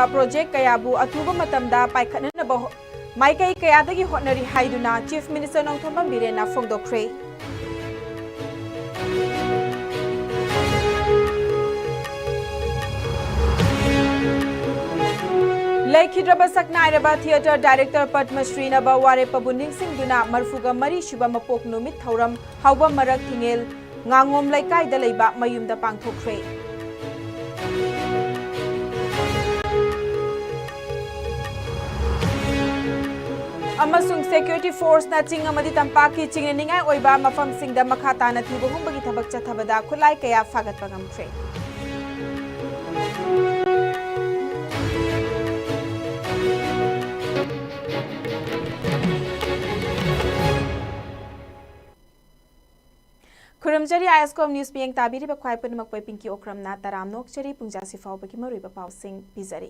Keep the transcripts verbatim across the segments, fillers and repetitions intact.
Project ꯀꯌꯥꯕꯨ ꯑꯊꯨꯕ ꯃꯇꯝꯗ ꯄꯥꯏꯈꯠꯅꯅꯕ ꯍꯣ-, ꯃꯥꯏꯀꯩ ꯀꯌꯥꯗꯒꯤ ꯍꯣꯠꯅꯔꯤ ꯍꯥꯏꯗꯨꯅ ꯆꯤꯐ ꯃꯤꯅꯤꯁꯇꯔ ꯅꯣꯡꯊꯣꯝꯕꯝ ꯕꯤꯔꯦꯟꯅ ꯐꯣꯡꯗꯣꯛꯈ꯭ꯔꯦ꯫ ꯂꯩꯈꯤꯗ꯭ꯔꯕ ꯁꯛꯅꯥꯏꯔꯕ ꯊꯤꯌꯦꯇꯔ ꯗꯥꯏꯔꯦꯛꯇꯔ ꯄꯗꯃꯁ꯭ꯔꯤ ꯅꯕ ꯋꯥꯔꯦꯄꯕꯨ ꯅꯤꯡꯁꯤꯡꯗꯨꯅ ꯃꯔꯤꯐꯨꯒ ꯃꯔꯤ ꯁꯨꯕ ꯃꯄꯣꯛ ꯅꯨꯃꯤꯠ ꯊꯧꯔꯝ ꯍꯥꯎꯕꯝ ꯃꯔꯛ ꯊꯤꯡꯉꯦꯜ ꯉꯥꯉꯣꯝ ꯂꯩꯀꯥꯏꯗ ꯂꯩꯕ ꯃꯌꯨꯝꯗ ꯄꯥꯡꯊꯣꯛꯈ꯭ꯔꯦ꯫ ꯑꯃꯁꯨꯡ ꯁꯦꯀ꯭ꯌꯨꯔꯤꯇꯤ ꯐꯣꯔꯁꯅ ꯆꯤꯡ ꯑꯃꯗꯤ ꯇꯝꯄꯥꯛꯀꯤ ꯆꯤꯡꯅꯅꯤꯡꯉꯥꯏ ꯑꯣꯏꯕ ꯃꯐꯝꯁꯤꯡꯗ ꯃꯈꯥ ꯇꯥꯅ ꯊꯤꯕ ꯍꯨꯝꯕꯒꯤ ꯊꯕꯛ ꯆꯠꯊꯕꯗ ꯈꯨꯠꯂꯥꯏ ꯀꯌꯥ ꯐꯥꯒꯠꯄ ꯉꯝꯈ꯭ꯔꯦ꯫ ꯈꯨꯔꯨꯝꯖꯔꯤ, ꯑꯥꯏ ꯑꯦꯁ ꯀꯣꯝ ꯅ꯭ꯌꯨꯁ ꯃꯤꯠꯌꯦꯡ ꯇꯥꯕꯤꯔꯤꯕ ꯈ꯭ꯋꯥꯏ ꯄꯨꯝꯅꯃꯛꯄꯨ ꯑꯩ ꯄꯤꯡꯀꯤ ꯑꯣꯀ꯭ꯔꯝꯅ ꯇꯔꯥꯝꯅ ꯑꯣꯛꯆꯔꯤ꯫ ꯄꯨꯡꯖꯥꯁꯤ ꯐꯥꯎꯕꯒꯤ ꯃꯔꯨꯑꯣꯏꯕ ꯄꯥꯎꯁꯤꯡ ꯄꯤꯖꯔꯤ꯫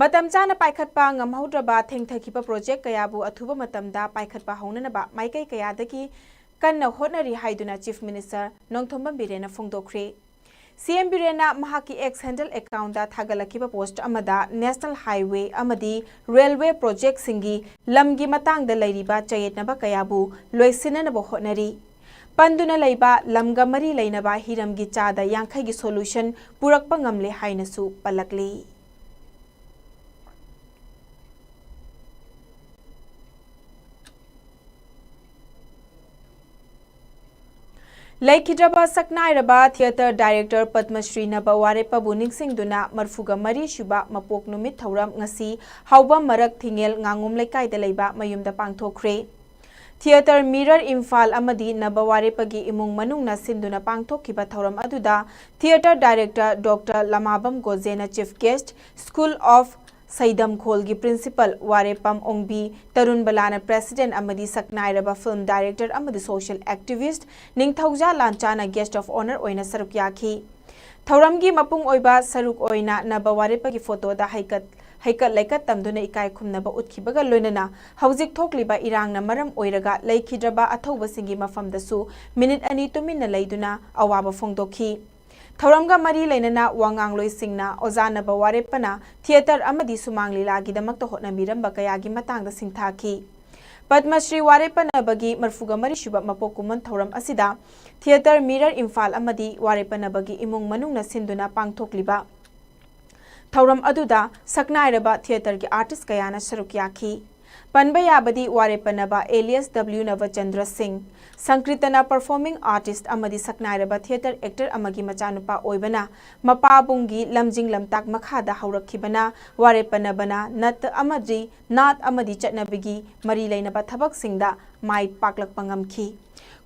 ꯃꯇꯝ ꯆꯥꯅ ꯄꯥꯏꯈꯠꯄ ꯉꯝꯍꯧꯗ꯭ꯔꯕ ꯊꯦꯡꯊꯈꯤꯕ ꯄ꯭ꯔꯣꯖꯦꯛ ꯀꯌꯥꯕꯨ ꯑꯊꯨꯕ ꯃꯇꯝꯗ ꯄꯥꯏꯈꯠꯄ ꯍꯧꯅꯅꯕ ꯃꯥꯏꯀꯩ ꯀꯌꯥꯗꯒꯤ ꯀꯟꯅ ꯍꯣꯠꯅꯔꯤ ꯍꯥꯏꯗꯨꯅ ꯆꯤꯐ ꯃꯤꯅꯤꯁꯇꯔ ꯅꯣꯡꯊꯣꯝꯕꯝ ꯕꯤꯔꯦꯟꯅ ꯐꯣꯡꯗꯣꯛꯈ꯭ꯔꯦ꯫ ꯁꯤ ꯑꯦꯝ ꯕꯤꯔꯦꯟꯅ ꯃꯍꯥꯛꯀꯤ ꯑꯦꯛꯁ ꯍꯦꯟꯗꯜ ꯑꯦꯀꯥꯎꯟꯗ ꯊꯥꯒꯠꯂꯛꯈꯤꯕ ꯄꯣꯁ꯭ꯠ ꯑꯃꯗ ꯅꯦꯁꯅꯦꯜ ꯍꯥꯏꯋꯦ ꯑꯃꯗꯤ ꯔꯦꯜꯋꯦ ꯄ꯭ꯔꯣꯖꯦꯛꯁꯤꯡꯒꯤ ꯂꯝꯒꯤ ꯃꯇꯥꯡꯗ ꯂꯩꯔꯤꯕ ꯆꯌꯦꯠꯅꯕ ꯀꯌꯥꯕꯨ ꯂꯣꯏꯁꯤꯟꯅꯅꯕ ꯍꯣꯠꯅꯔꯤ꯫ ꯄꯟꯗꯨꯅ ꯂꯩꯕ ꯂꯝꯒ ꯃꯔꯤ ꯂꯩꯅꯕ ꯍꯤꯔꯝꯒꯤ ꯆꯥꯗ ꯌꯥꯡꯈꯩꯒꯤ ꯁꯣꯂꯨꯁꯟ ꯄꯨꯔꯛꯄ ꯉꯝꯂꯦ ꯍꯥꯏꯅꯁꯨ ꯄꯜꯂꯛꯂꯤ꯫ ꯂꯩꯈꯤꯗ꯭ꯔꯕ ꯁꯛꯅꯥꯏꯔꯕ ꯊꯤꯌꯦꯇꯔ ꯗꯥꯏꯔꯦꯛꯇꯔ ꯄꯗꯃꯁ꯭ꯔꯤ ꯅꯕ ꯋꯥꯔꯦꯄꯕꯨ ꯅꯤꯡꯁꯤꯡꯗꯨꯅ ꯃꯔꯤꯐꯨꯒ ꯃꯔꯤ ꯁꯨꯕ ꯃꯄꯣꯛ ꯅꯨꯃꯤꯠ ꯊꯧꯔꯝ ꯉꯁꯤ ꯍꯥꯎꯕꯝ ꯃꯔꯛ ꯊꯤꯡꯉꯦꯜ ꯉꯥꯉꯣꯝ ꯂꯩꯀꯥꯏꯗ ꯂꯩꯕ ꯃꯌꯨꯝꯗ ꯄꯥꯡꯊꯣꯛꯈ꯭ꯔꯦ꯫ ꯊꯤꯌꯦꯇꯔ ꯃꯤꯔꯔ ꯏꯝꯐꯥꯜ ꯑꯃꯗꯤ ꯅꯕ ꯋꯥꯔꯦꯄꯒꯤ ꯏꯃꯨꯡ ꯃꯅꯨꯡꯅ ꯁꯤꯟꯗꯨꯅ ꯄꯥꯡꯊꯣꯛꯈꯤꯕ ꯊꯧꯔꯝ ꯑꯗꯨꯗ ꯊꯤꯌꯦꯇꯔ ꯗꯥꯏꯔꯦꯛꯇꯔ ꯗꯣꯛꯇꯔ ꯂꯃꯥꯕꯝ ꯒꯣꯖꯦꯅ ꯆꯤꯐ ꯒꯦꯁ꯭ꯠ, ꯁ꯭ꯀꯨꯜ ꯑꯣꯐ ꯁꯩꯗꯝꯈꯣꯜꯒꯤ ꯄ꯭ꯔꯤꯟꯁꯤꯄꯜ ꯋꯥꯔꯦꯄꯝ ꯑꯣꯡꯕꯤ ꯇꯔꯨꯟꯕꯂꯥꯅ ꯄ꯭ꯔꯦꯁꯤꯗꯦꯟꯠ ꯑꯃꯗꯤ ꯁꯛꯅꯥꯏꯔꯕ ꯐꯤꯜꯝ ꯗꯥꯏꯔꯦꯛꯇꯔ ꯑꯃꯗꯤ ꯁꯣꯁꯤꯌꯦꯜ ꯑꯦꯛꯇꯤꯚꯤꯁ꯭ꯠ ꯅꯤꯡꯊꯧꯖꯥ ꯂꯥꯟꯆꯥꯅ ꯒꯦꯁ꯭ꯠ ꯑꯣꯐ ꯑꯣꯅꯔ ꯑꯣꯏꯅ ꯁꯔꯨꯛ ꯌꯥꯈꯤ꯫ ꯊꯧꯔꯝꯒꯤ ꯃꯄꯨꯡ ꯑꯣꯏꯕ ꯁꯔꯨꯛ ꯑꯣꯏꯅ ꯅꯕ ꯋꯥꯔꯦꯄꯒꯤ ꯐꯣꯇꯣꯗ ꯍꯩꯀꯠ, ꯍꯩꯀꯠ ꯂꯩꯀꯠ ꯇꯝꯗꯨꯅ ꯏꯀꯥꯏ ꯈꯨꯝꯅꯕ ꯎꯠꯈꯤꯕꯒ ꯂꯣꯏꯅꯅ ꯍꯧꯖꯤꯛ ꯊꯣꯛꯂꯤꯕ ꯏꯔꯥꯡꯅ ꯃꯔꯝ ꯑꯣꯏꯔꯒ ꯂꯩꯈꯤꯗ꯭ꯔꯕ ꯑꯊꯧꯕꯁꯤꯡꯒꯤ ꯃꯐꯝꯗꯁꯨ ꯃꯤꯅꯤꯠ ꯑꯅꯤ ꯇꯨꯃꯤꯟꯅ ꯂꯩꯗꯨꯅ ꯑꯋꯥꯕ ꯐꯣꯡꯗꯣꯛꯈꯤ꯫ ꯊꯧꯔꯝꯒ ꯃꯔꯤ ꯂꯩꯅꯅ ꯋꯥꯉꯥꯡꯂꯣꯏꯁꯤꯡꯅ ꯑꯣꯖꯥ ꯅꯕ ꯋꯥꯔꯦꯞꯄꯅ ꯊꯤꯌꯦꯇꯔ ꯑꯃꯗꯤ ꯁꯨꯃꯥꯡ ꯂꯤꯂꯥꯒꯤꯗꯃꯛꯇ ꯍꯣꯠꯅꯕꯤꯔꯝꯕ ꯀꯌꯥꯒꯤ ꯃꯇꯥꯡꯗ ꯁꯤꯡꯊꯥꯈꯤ꯫ ꯄꯗꯃ ꯁ꯭ꯔꯤ ꯋꯥꯔꯦꯞꯄ ꯅꯕꯒꯤ ꯃꯔꯤꯐꯨꯒ ꯃꯔꯤ ꯁꯨꯕ ꯃꯄꯣꯛ ꯀꯨꯝꯑꯣꯟ ꯊꯧꯔꯝ ꯑꯁꯤꯗ ꯊꯤꯌꯦꯇꯔ ꯃꯤꯔꯔ ꯏꯝꯐꯥꯜ ꯑꯃꯗꯤ ꯋꯥꯔꯦꯞꯄ ꯅꯕꯒꯤ ꯏꯃꯨꯡ ꯃꯅꯨꯡꯅ ꯁꯤꯟꯗꯨꯅ ꯄꯥꯡꯊꯣꯛꯂꯤꯕ ꯊꯧꯔꯝ ꯑꯗꯨꯗ ꯁꯛꯅꯥꯏꯔꯕ ꯊꯤꯌꯦꯇꯔꯒꯤ ꯑꯥꯔꯇꯤꯁ ꯀꯌꯥꯅ ꯁꯔꯨꯛ ꯌꯥꯈꯤ꯫ ꯄꯟꯕ ꯌꯥꯕꯗꯤ ꯋꯥꯔꯦꯞꯄ ꯅꯕ alias W ꯅꯕꯆꯟꯗ꯭ꯔ ꯁꯤꯡ, ꯁꯪꯀ꯭ꯔꯤꯇꯅ performing artist ꯑꯃꯗꯤ ꯁꯛꯅꯥꯏꯔꯕ ꯊꯤꯌꯦꯇꯔ ꯑꯦꯛꯇꯔ ꯑꯃꯒꯤ ꯃꯆꯥꯅꯨꯄꯥ ꯑꯣꯏꯕꯅ ꯃꯄꯥꯕꯨꯡꯒꯤ ꯂꯝꯖꯤꯡ ꯂꯝꯇꯥꯛ ꯃꯈꯥꯗ ꯍꯧꯔꯛꯈꯤꯕꯅ ꯋꯥꯔꯦꯞꯄ ꯅꯕꯅ ꯅꯠ ꯑꯃꯗꯤ ꯅꯥꯠ ꯑꯃꯗꯤ ꯆꯠꯅꯕꯤꯒꯤ ꯃꯔꯤ ꯂꯩꯅꯕ ꯊꯕꯛꯁꯤꯡꯗ ꯃꯥꯏ ꯄꯥꯛꯂꯛꯄ ꯉꯝꯈꯤ꯫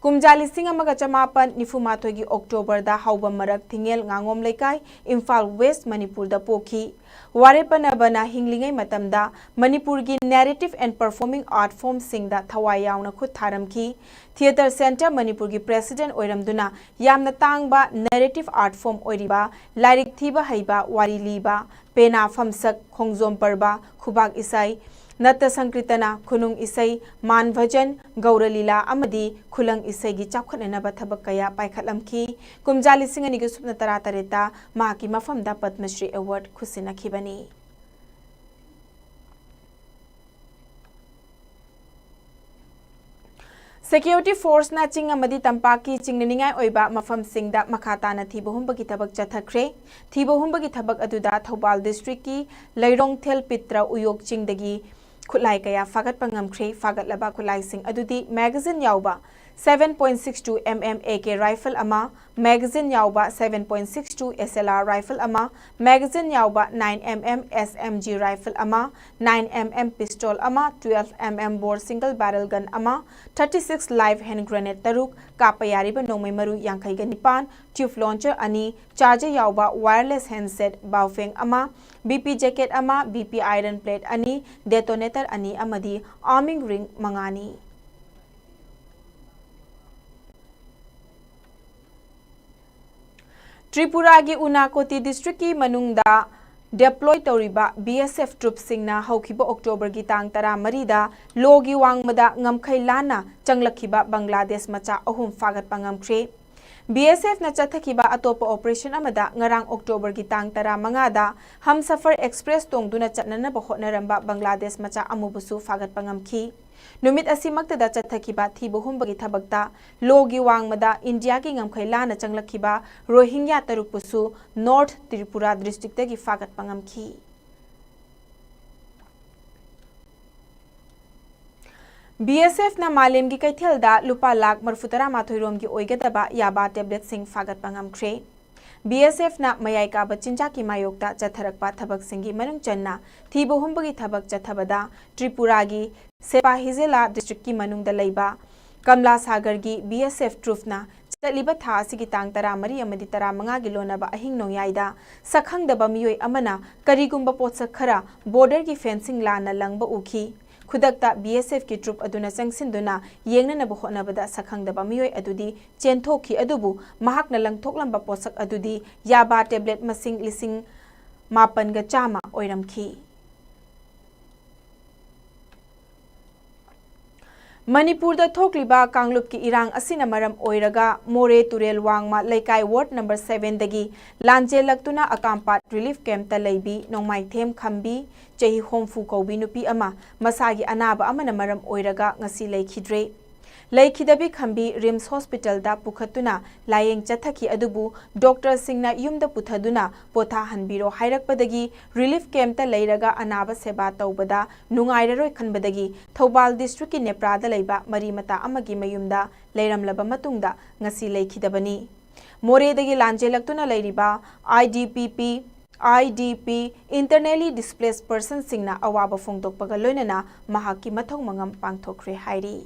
ꯀꯨꯝꯖꯥ ꯂꯤꯁꯤꯡ ꯑꯃꯒ ꯆꯃꯥꯄꯟ ꯅꯤꯐꯨ ꯃꯥꯊꯣꯏꯒꯤ ꯑꯣꯛꯇꯣꯕꯔꯗ ꯍꯧꯕ ꯃꯔꯛ ꯊꯤꯡꯉꯦꯜ ꯉꯥꯉꯣꯝ ꯂꯩꯀꯥꯏ, ꯏꯝꯐꯥꯜ ꯋꯦꯁ, ꯃꯅꯤꯄꯨꯔꯗ ꯄꯣꯛꯈꯤ꯫ ꯋꯥꯔꯦꯞꯄ ꯅꯕꯅ ꯍꯤꯡꯂꯤꯉꯩ ꯃꯇꯝꯗ ꯃꯅꯤꯄꯨꯔꯒꯤ narrative and performing art formꯁꯤꯡꯗ ꯊꯋꯥꯏ ꯌꯥꯎꯅ ꯈꯨꯠ ꯊꯥꯔꯝꯈꯤ꯫ Theatre Centre ꯃꯅꯤꯄꯨꯔꯒꯤ president ꯑꯣꯏꯔꯝꯗꯨꯅ ꯌꯥꯝꯅ ꯇꯥꯡꯕ narrative art form ꯑꯣꯏꯔꯤꯕ ꯂꯥꯏꯔꯤꯛ ꯊꯤꯕ ꯍꯩꯕ, ꯋꯥꯔꯤ ꯂꯤꯕ, ꯄꯦꯅꯥ ꯐꯝꯁꯛ, ꯈꯣꯡꯖꯣꯝ ꯄꯔꯕ, ꯈꯨꯕꯥꯛ ꯏꯁꯩ, ꯅꯠꯇ ꯁꯪꯀ꯭ꯔꯤꯇꯅ, ꯈꯨꯅꯨꯡ ꯏꯁꯩ, ꯃꯥꯟ ꯚꯖꯟ, ꯒꯧꯔ ꯂꯤꯂꯥ ꯑꯃꯗꯤ ꯈꯨꯂꯪ ꯏꯁꯩꯒꯤ ꯆꯥꯎꯈꯠꯅꯅꯕ ꯊꯕꯛ ꯀꯌꯥ ꯄꯥꯏꯈꯠꯂꯝꯈꯤ꯫ ꯀꯨꯝꯖꯥ ꯂꯤꯁꯤꯡ ꯑꯅꯤꯒ ꯁꯨꯞꯅ ꯇꯔꯥ ꯇꯔꯦꯠꯇ ꯃꯍꯥꯛꯀꯤ ꯃꯐꯝꯗ ꯄꯗꯃ ꯁ꯭ꯔꯤ award ꯈꯨꯠꯁꯤꯟꯅꯈꯤꯕꯅꯤ꯫ Security forceꯅ ꯆꯤꯡ ꯑꯃꯗꯤ ꯇꯝꯄꯥꯛꯀꯤ ꯆꯤꯡꯅꯅꯤꯡꯉꯥꯏ ꯑꯣꯏꯕ ꯃꯐꯝꯁꯤꯡꯗ ꯃꯈꯥ ꯇꯥꯅ ꯊꯤꯕ ꯍꯨꯝꯕꯒꯤ ꯊꯕꯛ ꯆꯠꯊꯈ꯭ꯔꯦ꯫ ꯊꯤꯕ ꯍꯨꯝꯕꯒꯤ ꯊꯕꯛ ꯑꯗꯨꯗ ꯊꯧꯕꯥꯜ districtꯀꯤ ꯂꯩꯔꯣꯡꯊꯦꯜ ꯄꯤꯇ꯭ꯔ ꯎꯌꯣꯛ ꯆꯤꯡꯗꯒꯤ ꯈꯨꯠꯂꯥꯏ ꯀꯌꯥ ꯐꯥꯒꯠꯄ ꯉꯝꯈ꯭ꯔꯦ꯫ ꯐꯥꯒꯠꯂꯕ ꯈꯨꯠꯂꯥꯏꯁꯤꯡ ꯑꯗꯨꯗꯤ magazine ꯌꯥꯎꯕ seven point six two M M A K rifle ꯑꯃ, magazine ꯌꯥꯎꯕ seven point six two S L R rifle ꯑꯃ, magazine ꯌꯥꯎꯕ nine M M S M G rifle ꯑꯃ, nine M M pistol ꯑꯃ, twelve M M bore single barrel gun ꯑꯃ, thirty six live hand grenade ꯇꯔꯨꯛ, ꯀꯥꯞꯄ ꯌꯥꯔꯤꯕ ꯅꯣꯡꯃꯩ ꯃꯔꯨ ꯌꯥꯡꯈꯩꯒ ꯅꯤꯄꯥꯟ, tube launcher ꯑꯅꯤ, charger ꯌꯥꯎꯕ wireless handset ꯕꯥꯎꯐꯦꯡ ꯑꯃ, B P jacket ꯑꯃ, B P iron plate ꯑꯅꯤ, detonator ꯑꯅꯤ ꯑꯃꯗꯤ arming ring ꯃꯉꯥꯅꯤ꯫ ꯇ꯭ꯔꯤꯄꯨꯔꯥꯒꯤ ꯎꯅꯥꯀꯣꯇꯤ districtꯀꯤ ꯃꯅꯨꯡꯗ deploy ꯇꯧꯔꯤꯕ B S F troops ꯁꯤꯡꯅ ꯍꯧꯈꯤꯕ ꯑꯣꯛꯇꯣꯕꯔꯒꯤ ꯇꯥꯡ ꯇꯔꯥꯃꯔꯤꯗ ꯂꯣꯒꯤ ꯋꯥꯡꯃꯗ ꯉꯝꯈꯩ ꯂꯥꯟꯅ ꯆꯪꯂꯛꯈꯤꯕ ꯕꯪꯒ꯭ꯂꯥꯗꯦꯁ ꯃꯆꯥ ꯑꯍꯨꯝ ꯐꯥꯒꯠꯄ ꯉꯝꯈ꯭ꯔꯦ꯫ ꯕꯤ ꯑꯦꯁ ꯑꯦꯐꯅ ꯆꯠꯊꯈꯤꯕ ꯑꯇꯣꯞꯄ ꯑꯣꯄꯔꯦꯁꯟ ꯑꯃꯗ ꯉꯔꯥꯡ ꯑꯣꯛꯇꯣꯕꯔꯒꯤ ꯇꯥꯡ ꯇꯔꯥꯃꯉꯥꯗ ꯍꯝꯁꯐꯔ ꯑꯦꯛꯁꯄ꯭ꯔꯦꯁ ꯇꯣꯡꯗꯨꯅ ꯆꯠꯅꯅꯕ ꯍꯣꯠꯅꯔꯝꯕ ꯕꯪꯒ꯭ꯂꯥꯗꯦꯁ ꯃꯆꯥ ꯑꯃꯕꯨꯁꯨ ꯐꯥꯒꯠꯄ ꯉꯝꯈꯤ꯫ ꯅꯨꯃꯤꯠ ꯑꯁꯤꯃꯛꯇꯗ ꯆꯠꯊꯈꯤꯕ ꯊꯤꯕ ꯍꯨꯝꯕꯒꯤ ꯊꯕꯛꯇ ꯂꯣꯒꯤ ꯋꯥꯡꯃꯗ ꯏꯟꯗꯤꯌꯥꯒꯤ ꯉꯝꯈꯩ ꯂꯥꯟꯅ ꯆꯪꯂꯛꯈꯤꯕ ꯔꯣꯍꯤꯡꯒ꯭ꯌꯥ ꯇꯔꯨꯛꯄꯨꯁꯨ ꯅꯣꯔꯊ ꯇ꯭ꯔꯤꯄꯨꯔꯥ ꯗꯤꯁꯇ꯭ꯔꯤꯛꯇꯒꯤ ꯐꯥꯒꯠꯄ ꯉꯝꯈꯤ꯫ ꯕꯤ ꯑꯦꯁ ꯑꯦꯐꯅ ꯃꯥꯂꯦꯝꯒꯤ ꯀꯩꯊꯦꯜꯗ ꯂꯨꯄꯥ ꯂꯥꯈ ꯃꯔꯤꯐꯨ ꯇꯔꯥꯃꯥꯊꯣꯏ ꯔꯣꯝꯒꯤ ꯑꯣꯏꯒꯗꯕ ꯌꯥꯕꯥ ꯇꯦꯕ꯭ꯂꯦꯠꯁꯤꯡ ꯐꯥꯒꯠꯄ ꯉꯝꯈ꯭ꯔꯦ꯫ ꯕꯤ ꯑꯦꯁ ꯑꯦꯐꯅ ꯃꯌꯥꯏ ꯀꯥꯕ ꯆꯤꯟꯖꯥꯛꯀꯤ ꯃꯥꯌꯣꯛꯇ ꯆꯠꯊꯔꯛꯄ ꯊꯕꯛꯁꯤꯡꯒꯤ ꯃꯅꯨꯡ ꯆꯟꯅ ꯊꯤꯕ ꯍꯨꯝꯕꯒꯤ ꯊꯕꯛ ꯆꯠꯊꯕꯗ ꯇ꯭ꯔꯤꯄꯨꯔꯥꯒꯤ ꯁꯦꯄꯥ ꯍꯤꯖꯦꯂꯥ ꯗꯤꯁꯇ꯭ꯔꯤꯛꯀꯤ ꯃꯅꯨꯡꯗ ꯂꯩꯕ ꯀꯝꯂꯥ ꯁꯥꯒꯔꯒꯤ ꯕꯤ ꯑꯦꯁ ꯑꯦꯐ ꯇ꯭ꯔꯨꯞꯅ ꯆꯠꯂꯤꯕ ꯊꯥ ꯑꯁꯤꯒꯤ ꯇꯥꯡ ꯇꯔꯥꯃꯔꯤ ꯑꯃꯗꯤ ꯇꯔꯥꯃꯉꯥꯒꯤ ꯂꯣꯟꯅꯕ ꯑꯍꯤꯡ ꯅꯣꯡꯌꯥꯏꯗ ꯁꯛꯈꯪꯗꯕ ꯃꯤꯑꯣꯏ ꯑꯃꯅ ꯀꯔꯤꯒꯨꯝꯕ ꯄꯣꯠꯁꯛ ꯈꯔ ꯕꯣꯔꯗꯔꯒꯤ ꯐꯦꯟꯁꯤꯡ ꯂꯥꯟꯅ ꯂꯪꯕ ꯎꯈꯤ꯫ ꯈꯨꯗꯛꯇ ꯕꯤ ꯑꯦꯁ ꯑꯦꯐꯀꯤ ꯇ꯭ꯔꯨꯞ ꯑꯗꯨꯅ ꯆꯪꯁꯤꯟꯗꯨꯅ ꯌꯦꯡꯅꯅꯕ ꯍꯣꯠꯅꯕꯗ ꯁꯛꯈꯪꯗꯕ ꯃꯤꯑꯣꯏ ꯑꯗꯨꯗꯤ ꯆꯦꯟꯊꯣꯛꯈꯤ, ꯑꯗꯨꯕꯨ ꯃꯍꯥꯛꯅ ꯂꯪꯊꯣꯛꯂꯝꯕ ꯄꯣꯠꯁꯛ ꯑꯗꯨꯗꯤ ꯌꯥꯕꯥ ꯇꯦꯕ꯭ꯂꯦꯠ ꯃꯁꯤꯡ ꯂꯤꯁꯤꯡ ꯃꯥꯄꯟꯒ ꯆꯥꯝꯃ ꯑꯣꯏꯔꯝꯈꯤ꯫ ꯃꯅꯤꯄꯨꯔꯗ ꯊꯣꯛꯂꯤꯕ ꯀꯥꯡꯂꯨꯞꯀꯤ ꯏꯔꯥꯡ ꯑꯁꯤꯅ ꯃꯔꯝ ꯑꯣꯏꯔꯒ ꯃꯣꯔꯦ ꯇꯨꯔꯦꯜ ꯋꯥꯡꯃ ꯂꯩꯀꯥꯏ ꯋꯥꯔꯗ ꯅꯝꯕꯔ ꯁꯚꯦꯟꯗꯒꯤ ꯂꯥꯟꯖꯦꯜꯂꯛꯇꯨꯅ ꯑꯀꯥꯝꯄꯥꯠ ꯔꯤꯂꯤꯐ ꯀꯦꯝꯞꯇ ꯂꯩꯕꯤ ꯅꯣꯡꯃꯥꯏꯊꯦꯝ ꯈꯝꯕꯤ, ꯆꯍꯤ ꯍꯨꯝꯐꯨ ꯀꯧꯕꯤ ꯅꯨꯄꯤ ꯑꯃ ꯃꯁꯥꯒꯤ ꯑꯅꯥꯕ ꯑꯃꯅ ꯃꯔꯝ ꯑꯣꯏꯔꯒ ꯉꯁꯤ ꯂꯩꯈꯤꯗ꯭ꯔꯦ꯫ ꯂꯩꯈꯤꯗꯕꯤ ꯈꯝꯕꯤ ꯔꯤꯝꯁ ꯍꯣꯁꯄꯤꯇꯥꯜꯗ ꯄꯨꯈꯠꯇꯨꯅ ꯂꯥꯌꯦꯡ ꯆꯠꯊꯈꯤ, ꯑꯗꯨꯕꯨ ꯗꯣꯛꯇꯔꯁꯤꯡꯅ ꯌꯨꯝꯗ ꯄꯨꯊꯗꯨꯅ ꯄꯣꯊꯥꯍꯟꯕꯤꯔꯣ ꯍꯥꯏꯔꯛꯄꯗꯒꯤ ꯔꯤꯂꯤꯐ ꯀꯦꯝꯞꯇ ꯂꯩꯔꯒ ꯑꯅꯥꯕ ꯁꯦꯕꯥ ꯇꯧꯕꯗ ꯅꯨꯡꯉꯥꯏꯔꯔꯣꯏ ꯈꯟꯕꯗꯒꯤ ꯊꯧꯕꯥꯜ ꯗꯤꯁꯇ꯭ꯔꯤꯛꯀꯤ ꯅꯦꯄ꯭ꯔꯥꯗ ꯂꯩꯕ ꯃꯔꯤ ꯃꯇꯥ ꯑꯃꯒꯤ ꯃꯌꯨꯝꯗ ꯂꯩꯔꯝꯂꯕ ꯃꯇꯨꯡꯗ ꯉꯁꯤ ꯂꯩꯈꯤꯗꯕꯅꯤ꯫ ꯃꯣꯔꯦꯗꯒꯤ ꯂꯥꯟꯖꯦꯜꯂꯛꯇꯨꯅ ꯂꯩꯔꯤꯕ I D P P, I D P, Internally Displaced Personꯁꯤꯡꯅ ꯑꯋꯥꯕ ꯐꯣꯡꯗꯣꯛꯄꯒ ꯂꯣꯏꯅꯅ ꯃꯍꯥꯛꯀꯤ ꯃꯊꯧ ꯃꯉꯝ ꯄꯥꯡꯊꯣꯛꯈ꯭ꯔꯦ ꯍꯥꯏꯔꯤ꯫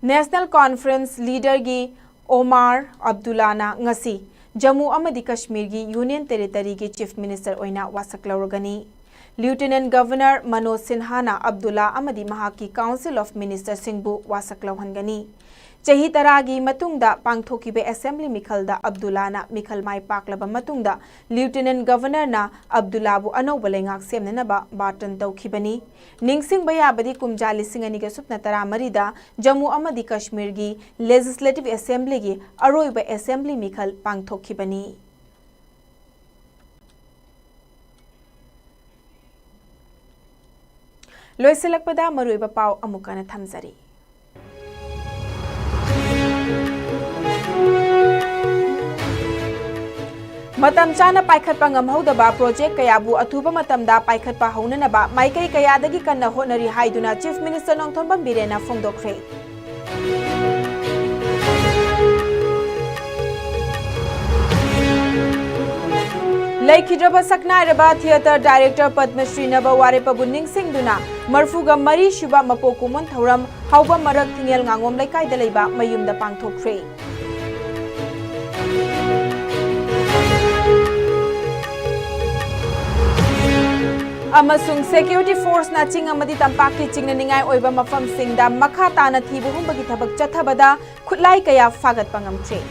ꯅꯦꯁꯅꯦꯜ ꯀꯣꯟꯐ꯭ꯔꯦꯟꯁ ꯂꯤꯗꯔꯒꯤ ꯑꯣꯃꯥꯔ ꯑꯕꯗꯨꯜꯂꯥꯅ ꯉꯁꯤ ꯖꯝꯃꯨ ꯑꯃꯗꯤ ꯀꯥꯁꯃꯤꯔꯒꯤ ꯌꯨꯅꯤꯌꯟ ꯇꯦꯔꯤꯇꯔꯤꯒꯤ ꯆꯤꯐ ꯃꯤꯅꯤꯁꯇꯔ ꯑꯣꯏꯅ ꯋꯥꯁꯛ ꯂꯧꯔꯒꯅꯤ꯫ ꯂꯤꯌꯨꯇꯦꯅꯦꯟꯠ ꯒꯚꯔꯅꯔ ꯃꯅꯣꯖ ꯁꯤꯟꯍꯥꯅ ꯑꯕꯗꯨꯜꯂꯥ ꯑꯃꯗꯤ ꯃꯍꯥꯛꯀꯤ ꯀꯥꯎꯟꯁꯤꯜ ꯑꯣꯐ ꯃꯤꯅꯤꯁꯇꯔꯁꯤꯡꯕꯨ ꯋꯥꯁꯛ ꯂꯧꯍꯟꯒꯅꯤ꯫ ꯆꯍꯤ ꯇꯔꯥꯒꯤ ꯃꯇꯨꯡꯗ ꯄꯥꯡꯊꯣꯛꯈꯤꯕ ꯑꯦꯁꯦꯝꯕ꯭ꯂꯤ ꯃꯤꯈꯜꯗ ꯑꯕꯗꯨꯜꯂꯥꯅ ꯃꯤꯈꯜ ꯃꯥꯏ ꯄꯥꯛꯂꯕ ꯃꯇꯨꯡꯗ ꯂꯤꯎꯇꯤꯅꯦꯟ ꯒꯚꯔꯅꯔꯅ ꯑꯕꯗꯨꯜꯂꯥꯕꯨ ꯑꯅꯧꯕ ꯂꯩꯉꯥꯛ ꯁꯦꯝꯅꯅꯕ ꯕꯥꯔꯇꯟ ꯇꯧꯈꯤꯕꯅꯤ꯫ ꯅꯤꯡꯁꯤꯡꯕ ꯌꯥꯕꯗꯤ ꯀꯨꯝꯖꯥ ꯂꯤꯁꯤꯡ ꯑꯅꯤꯒ ꯁꯨꯞꯅ ꯇꯔꯥꯃꯔꯤꯗ ꯖꯝꯃꯨ ꯑꯃꯗꯤ ꯀꯥꯁꯃꯤꯔꯒꯤ ꯂꯦꯖꯤꯁꯂꯦꯇꯤꯚ ꯑꯦꯁꯦꯝꯕ꯭ꯂꯤꯒꯤ ꯑꯔꯣꯏꯕ ꯑꯦꯁꯦꯝꯕ꯭ꯂꯤ ꯃꯤꯈꯜ ꯄꯥꯡꯊꯣꯛꯈꯤꯕꯅꯤ꯫ ꯂꯣꯏꯁꯤꯜꯂꯛꯄꯗ ꯃꯔꯨꯑꯣꯏꯕ ꯄꯥꯎ ꯑꯃꯨꯛ ꯍꯟꯅ ꯊꯝꯖꯔꯤ꯫ ꯃꯇꯝ ꯆꯥꯅ ꯄꯥꯏꯈꯠꯄ ꯉꯝꯍꯧꯗꯕ ꯄ꯭ꯔꯣꯖꯦꯛ ꯀꯌꯥꯕꯨ ꯑꯊꯨꯕ ꯃꯇꯝꯗ ꯄꯥꯏꯈꯠꯄ ꯍꯧꯅꯅꯕ ꯃꯥꯏꯀꯩ ꯀꯌꯥꯗꯒꯤ ꯀꯟꯅ ꯍꯣꯠꯅꯔꯤ ꯍꯥꯏꯗꯨꯅ ꯆꯤꯐ ꯃꯤꯅꯤꯁꯇꯔ ꯅꯣꯡꯊꯣꯝꯕꯝ ꯕꯤꯔꯦꯟꯅ ꯐꯣꯡꯗꯣꯛꯈ꯭ꯔꯦ꯫ ꯂꯩꯈꯤꯗ꯭ꯔꯕ ꯁꯛꯅꯥꯏꯔꯕ ꯊꯤꯌꯦꯇꯔ ꯗꯥꯏꯔꯦꯛꯇꯔ ꯄꯗꯃꯁ꯭ꯔꯤ ꯅꯕ ꯋꯥꯔꯦꯄꯕꯨ ꯅꯤꯡꯁꯤꯡꯗꯨꯅ ꯃꯔꯐꯨꯒ ꯃꯔꯤ ꯁꯨꯕ ꯃꯄꯣꯛ ꯀꯨꯝꯑꯣꯟ ꯊꯧꯔꯝ ꯍꯥꯎꯕꯝ ꯃꯔꯛ ꯊꯤꯡꯉꯦꯜ ꯉꯥꯉꯣꯝ ꯂꯩꯀꯥꯏꯗ ꯂꯩꯕ ꯃꯌꯨꯝꯗ ꯄꯥꯡꯊꯣꯛꯈ꯭ꯔꯦ꯫ ꯑꯃꯁꯨꯡ ꯁꯦꯀ꯭ꯌꯨꯔꯤꯇꯤ ꯐꯣꯔꯁꯅ ꯆꯤꯡ ꯑꯃꯗꯤ ꯇꯝꯄꯥꯛꯀꯤ ꯆꯤꯡꯅꯅꯤꯡꯉꯥꯏ ꯑꯣꯏꯕ ꯃꯐꯝꯁꯤꯡꯗ ꯃꯈꯥ ꯇꯥꯅ ꯊꯤꯕ ꯍꯨꯝꯕꯒꯤ ꯊꯕꯛ ꯆꯠꯊꯕꯗ ꯈꯨꯠꯂꯥꯏ ꯀꯌꯥ ꯐꯥꯒꯠꯄ ꯉꯝꯈ꯭ꯔꯦ꯫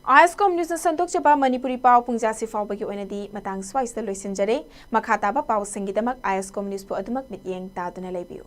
ꯑꯥꯏ ꯑꯦꯁ ꯀꯣꯝ ꯅ꯭ꯌꯨꯁꯅ ꯁꯟꯗꯣꯛꯆꯕ ꯃꯅꯤꯄꯨꯔꯤ ꯄꯥꯎ ꯄꯨꯡꯖꯥꯁꯤ ꯐꯥꯎꯕꯒꯤ ꯑꯣꯏꯅꯗꯤ ꯃꯇꯥꯡ ꯁ꯭ꯋꯥꯏꯁꯤꯗ ꯂꯣꯏꯁꯤꯟꯖꯔꯦ꯫ ꯃꯈꯥ ꯇꯥꯕ ꯄꯥꯎꯁꯤꯡꯒꯤꯗꯃꯛ ꯑꯥꯏ ꯑꯦꯁ ꯀꯣꯝ ꯅ꯭ꯌꯨꯁꯄꯨ ꯑꯗꯨꯃꯛ ꯃꯤꯠꯌꯦꯡ ꯇꯥꯗꯨꯅ ꯂꯩꯕꯤꯌꯨ꯫